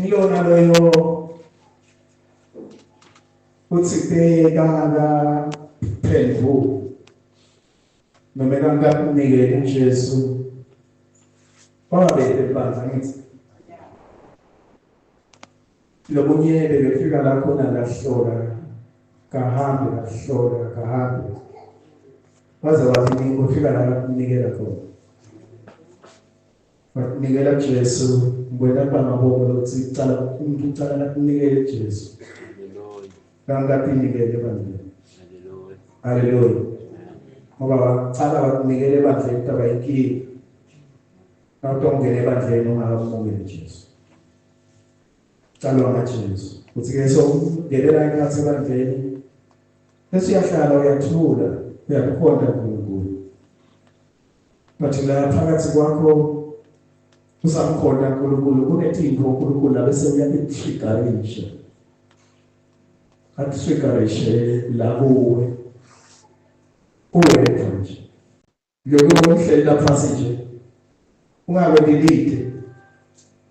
Ngilona loyo uthi bekangakaphenduki noma ekangakakunikeli uJesu, wangabekele ibandla. Ngithi lokunye bebefika la khona lahlola kahambe, lahlola kahambe, waze wathi ufika la kunikela khona, wakunikela Jesu. Ngibona bangabonga lokuthi cala umuntu ucala lakunikele Jesu. Hallelujah. Kangatinikele ebandleni. Hallelujah. Haleluya. Ngoba wacala wakunikela ebandleni, taba inkinga nawutongena ebandleni ungakamukeli Jesu. Calwa ngaJesu uthi ke so ngelela ikhathi ebandleni, bese uyahlala, uyathula, uyakukhonta uNkulunkulu, but la phakathi kwakho usamkhonta uNkulunkulu kunetinto uNkulunkulu abese uyakutriggerisha, atriggerishe la kuwe uwedwa nje. Lokho umhleli lapha nje ungakwelilide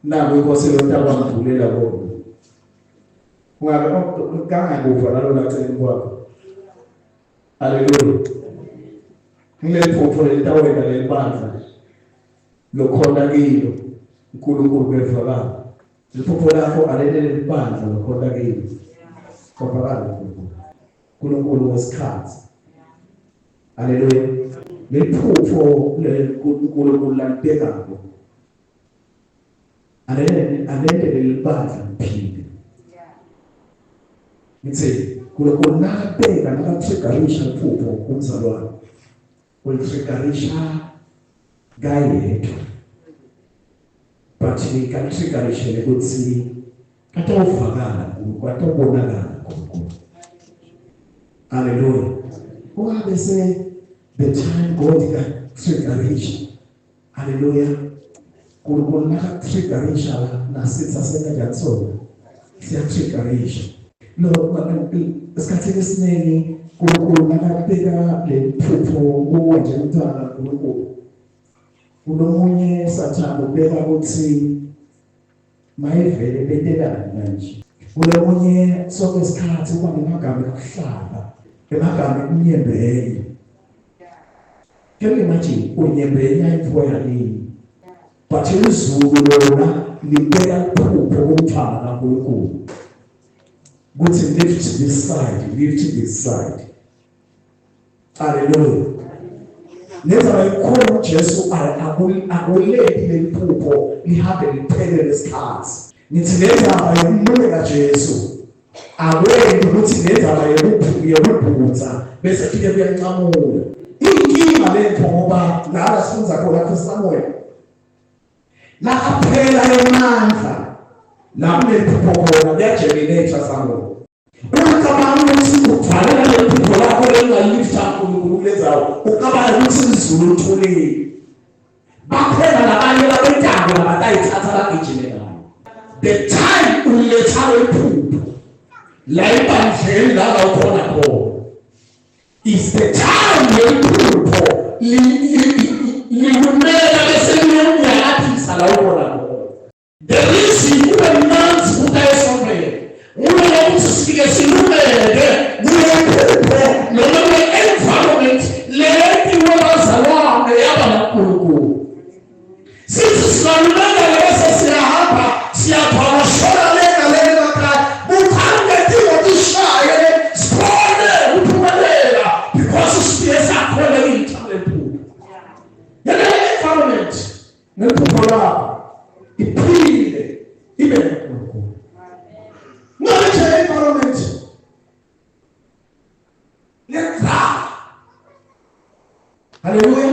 nako inkosi lotakwamvulela kona, ungabe kangakuva nalo laceleni kwakho. Haleluya. Ngileli phupho lelitawena lelibandla lokhona kilo uNkulunkulu kwevakala. Liphupho lakho alelele libandla lokhona kilo kwavakala uNkulunkulu, uNkulunkulu wesikhathi. Haleluya. Leliphupho leliNkulunkulu lalibekako alele alele lelibandla liphile. Ngithi uNkulunkulu nakabeka, nakatriggerisha iphupho umzalwane, ulitriggerisha kayedwa, but katriggerishele ukuthi atawuvakala kuNkulunkulu, atawubonakala kuNkulunkulu. Haleluya. Ungabe se the time God katriggerisha. Haleluya. uNkulunkulu nakatriggerisha la nasitha senta njani sona? Siyatriggerisha lo. Esikhathini esiningi uNkulunkulu nakabeka leliphupho kuwe nje umntwana kaNkulunkulu, kulomunye sathane ubeka ukuthi mayivele betelani manje. Kulomunye sonke isikhathi uba nemagama ekuhlaba, emagama ekunyembenya. Can you imagine unyembenya intfo yakini, but izulu lona libeka iphupho kumntwana kaNkulunkulu kuthi lift this side, lift this side. Haleluya. Leza ikhona uJesu akulethi leliphupho lihambe liphele lesikhathi. Ngithi le ndaba yokumukela Jesu akwenzi ukuthi le ndaba yokubhutha bese fike kuyanqamula inkinga lento, ngoba la sifunza khona kuSamuel la aphela emandla la kunephupho khona kuyagerminate. Samuel, ungacabanga ukuthi uvalela lephupho lakho lelingalifta uNkulunkulu kulenzawo, ucabanga ukuthi izulu lithulile, bakhona labanye labentako labatayithatha bagijime ngayo. The time uletha iphupho la ebandleni la la ukhona khona is the time leliphupho likumela bese liyonyakathisa la ukhona khona. The reason kube mnandzi kuta esontweni ngulo ukuthi sifike silumeke kulephupho noma kule-environment leyentiwe bazalwane yaba naNkulunkulu. Sithi singalumeka bese siyahamba siyabhawashona lena lena emakhaya, bukhani timo tishaye sikhone ukuphumelela because sifike sakhona kuyitha lephupho yale environment nephupho lakho iphile ibe noNkulunkulu. Manje environment ledra. Haleluya.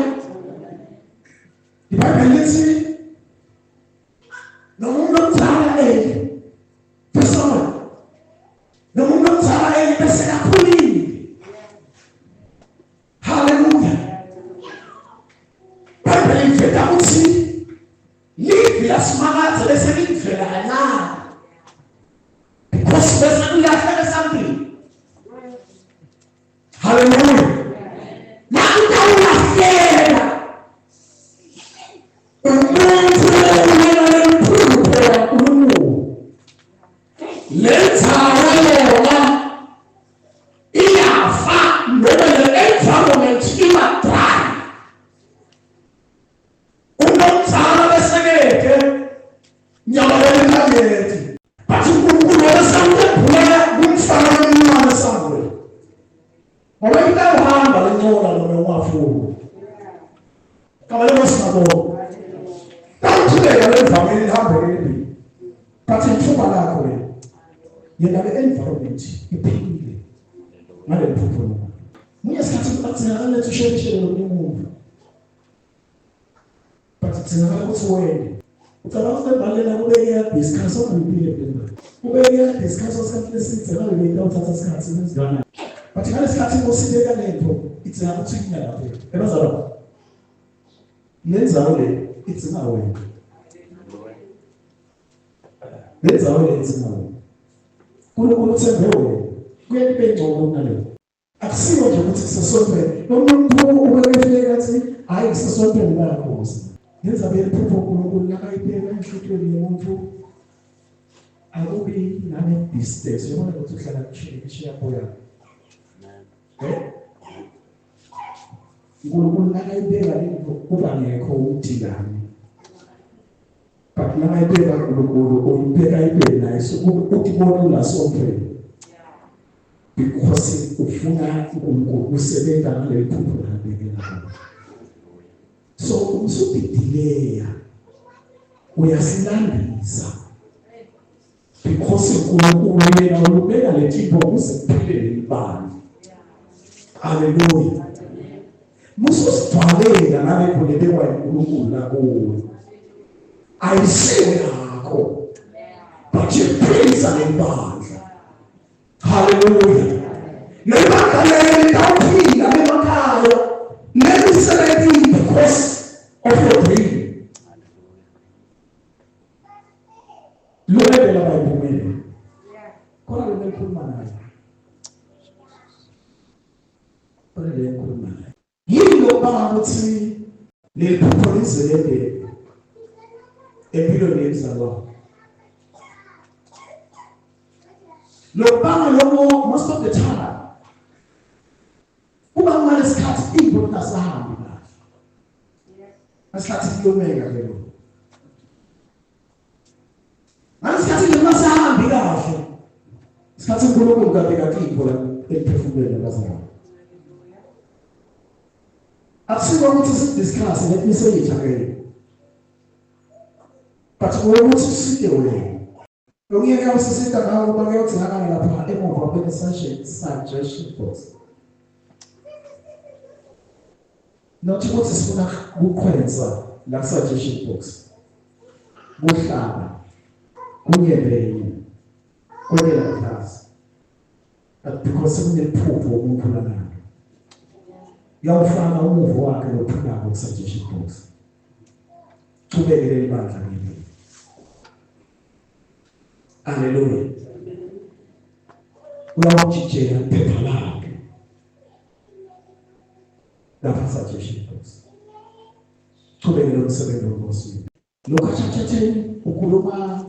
IBhayibheli lithi noma umuntu omdala eli Samuel, noma umuntu omdala eli bese kakhulile. Haleluya. IBhayibheli liveta ukuthi livi lasimakadze bese livela kancane because bese kulahleke something. Haleluya. Nakutawulahleka Le ndzawo yona iyafa noma le environment iba dry. Unomzala besekeke nyamalele inkanyezi. But uNkulunkulu wabesewumbula kumfana omncane Samuel. Ngoba itawuhamba le ncola noma ungafuni. Kabale masingabona. Tawuchubeka le mvameni ihambe leli. But ithuba lakho leli. Yena le environment iphilile. Ngaleli phupho lona. Munye sikhathi kudingakala lethu ushelishele lomunye umuntu. But kudingakala ukuthi wende. Ucabanga ukuthi lebhalela kubeke yadiscuss okuyipile le. Kubeke yadiscuss isikhathi eside ngabe beyitawuthatha isikhathi nesingana. But ngalesikhathi inkosi ibeka lento idzinga ukuthi inyalaphe. Ebazalwane. Le ndzawo le idzinga wena. Le ndzawo le idzinga wena. uNkulunkulu uthembe wena. Kuye kube ngcono kunaleyo. Akusiwo nje ukuthi kusesontweni. Lo muntu ubekefike athi hayi kusesontweni la Nkosi. Ngenza beliphupho uNkulunkulu nakayibeka enhlitiyweni yomuntu akubi nane distance. Uyabona ukuthi uhlala kushiya boya. Eh? uNkulunkulu nakayibeka lento kuba ngekho umdingane. But nakayibeka uNkulunkulu uyibeka ibe naye so uthi bona ulasontweni. Because ufuna uNkulunkulu usebenza ngaleli phupho lakubekela lona. So usudidileya uyasilandisa because uNkulunkulu yena ulubeka lethimbo ukuze kuphile lelibandla. Haleluya. Mususidwalela nalento lebekwa uNkulunkulu la kuwe. Ayisiwe yakho. But iphilisa lelibandla. Haleluya. Lebandla leli litawuphila emakhaya lelisebenzi because of your dream. Lobebela bayiphumelele. Khona lo ngikhuluma naye. Khona le ngikhuluma naye. Yini lokubanga ukuthi leli phupho lize lendele empilweni yemzalwane? Lokubanga lokho most of the time kuba ngalesikhathi into kungasahambi kahle. Ngesikhathi kuyomeka ke lo. Ngalesikhathi nje kungasahambi kahle. Isikhathi uNkulunkulu kade kade la emphefumulweni abazalwane. Akusiko ukuthi sidiscuss let me say it again. But ukuthi side wena. Lokuyeka usisita ngawo uma kuyodingakala lapha emuva kube suggestion box. Not ukuthi sifuna kuqhwensa la suggestion box. Kuhlaba kunyebenye kwentela class. But because kunephupho umuntu lanalo. Uyawufaka umuvo wakhe lophilako ku suggestion box. Chubeke leli bandla ngeke. Haleluya. Uyawujijela iphepha lakhe. Lapha suggestion box. Chubeke lo msebenzi wenkosi. Lokho chapter 10 ukhuluma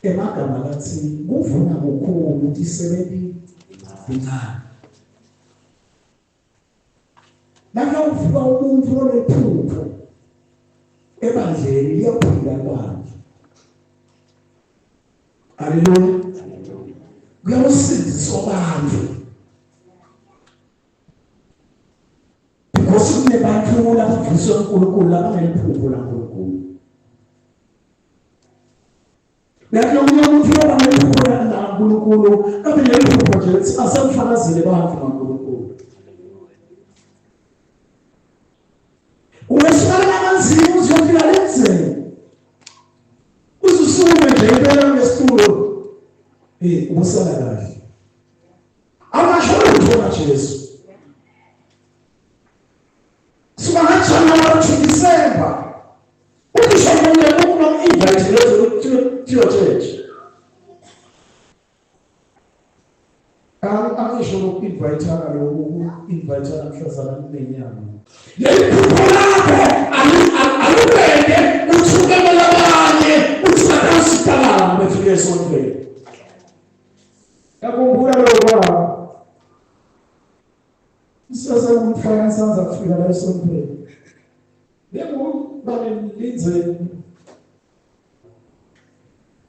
emagama lathi kuvuna kukhulu tisebenzi tincane. Nakawuvuka umuntu onephupho ebandleni liyaphila ibandla. Haleluya. Kuyawusindiswa abantu. Because kunebantu labavuswe uNkulunkulu labaneliphupho laNkulunkulu. Yathi omunye umuntu uyoba nephupho laNkulunkulu, abe nephupho nje lithi asemfakazele abantu ngaNkulunkulu. Ungehlala kanzima uzofika lenzeni. Uzusukume nje impela ngesitulo. Eh, ubusala kahle. Angasho lutho kaJesu. Suka ngaJanuary to December. Ukusho munye umuntu invite lezo to your church. Angisho loku-invitana loku ku-invitana mhlazana kunenyama. Leli phupho lakho alubeke uthukele abanye uthi batawusitalana befike esontweni. Ngakhumbula lokho baba. Sase umfana sanza kufika la esontweni. Bengubanemlindzeni.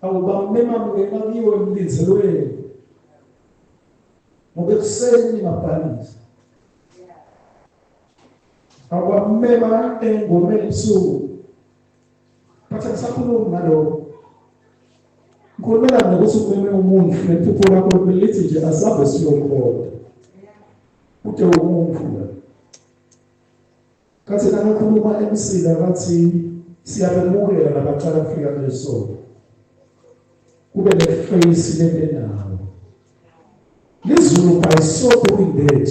Awubamema mngena kiwe emlindzelweni. Ngoba ekuseni ningabhalisa. Awubamema engomeni ebusuku. But angisakhulumi ngalokho. Ngikhulumela nokuthi umeme umuntu nephupho lakho lithi nje asambe siyokhona. Ude umuntu la. Kathi nakakhuluma emsila bathi siyabemukela labaqala kufika kulesonto. Kube neface lebenawo. Lizulu by so doing that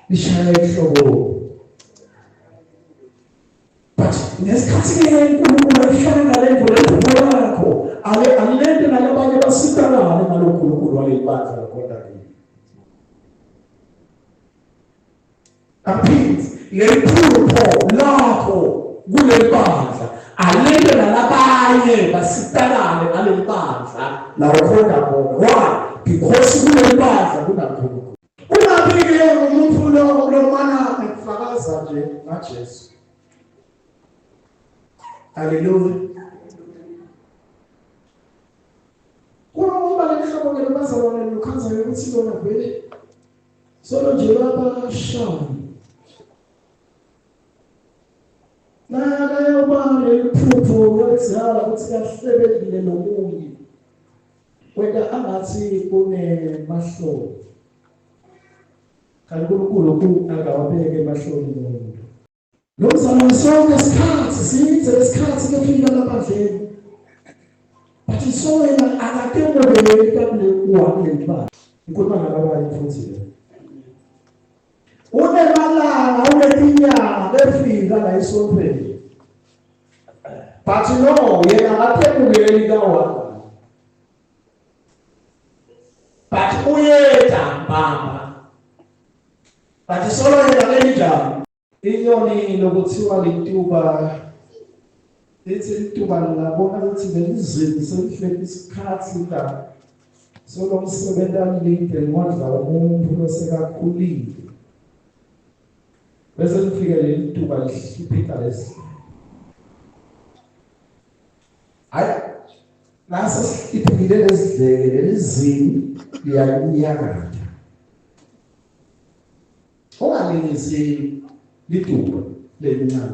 lishaya ihloko. But ngesikhathi ke uNkulunkulu ehlala nale nto lephupho lakho ale alente nalabanye basitakale ngalo nkulunkulu waleli bandla lakhona kini. Aphinde leliphupho lakho kuleli bandla alente nalabanye basitakale ngaleli bandla la ukhona khona. Why? Because kuleli bandla kunaNkulunkulu. Ungabi-ke umuntu lomana ngikufakaza nje ngaJesu. Haleluya. Kunokuba lenhlobo ke labazalwane lokhanzayo ukuthi lona vele solo nje babashaya. Nakayoba leliphupho wezala ukuthi kahlebekile nomunye. Wena angathi kunemahloni. Kanti uNkulunkulu ku akawabeke emahloni umuntu. Lo mzalwane sonke isikhathi sidze lesikhathi kefika laphandleni. But so yena akakemukeli kakule kuwa kuleli bandla. Ngikhuluma nalabanye futhi le. Unemalanga unetinyanga befika la esontweni. But no, yena akakemukeli kawa. But uyeda mbamba. But solo yena benjani? Inyoni lokuthiwa lituba lithi lituba lingabona ukuthi lelizini selihleli isikhathi la solo umsebenzi alinde ngodla umuntu losekakhulile bese lifike leli tuba lihliphika lesi hayi nase sihliphikile lezidleke lelizini liyanyakatha Ungalingisi lidubo lelincane.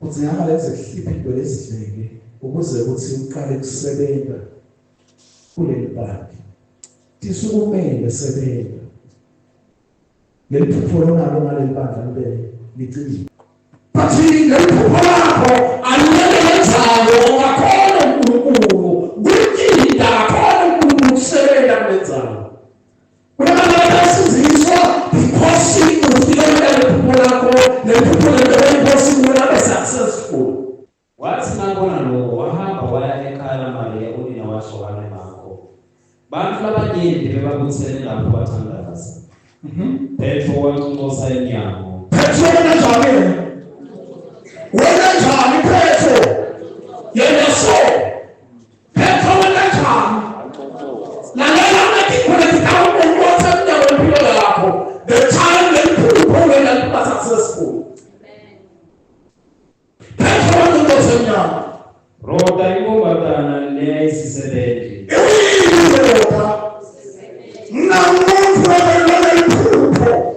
Uthi hamba lenze kuhliphe into lezidleke ukuze kuthi uqale kusebenza kuleli bandla. Tisukumele sebenza. Leli phupho lonalo ngaleli bandla libe liqinile. But leli phupho lakho alilele lenzalo ungakhona uNkulunkulu kutinda akhona uNkulunkulu kusebenza kulenzalo. Kunabantu abasindziswa because ufikelela lephupho lakho lephupho lento inkosi kuwena abe successful. Watsi nakabona loko, wahamba waya ekhaya laMariya unina waJohane Makho. Bantfu labanyenti bebabutsene lapho bathandaza. Phetro wanconcosa emnyango. Petro wena njani yena? Wena njani Petro? Yena so. Petro wena njani? Lalela unetikhona titawukunqotha emnyango wempilo yakho. The time leliphupho wena liba successful. Petro wanconcosa emnyango. Roda inkombatana leyayisisebenti. Iyini Roda? Namuntu wena leliphupho.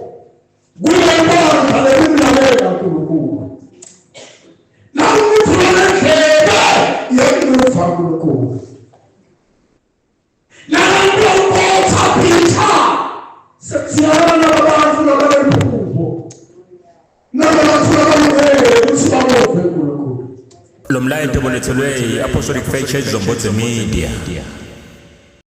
Kulebandla lelimlalela uNkulunkulu. Namuntu onendlebe yokuva uNkulunkulu. Nabantu ukotha Peter sekuthiyana abantu labaneliphupho. Nabantu abalungele ukuthi bamuve uNkulunkulu. Lo mlayeto olethelwe yi-Apostolic Faith Church Zombodze Media.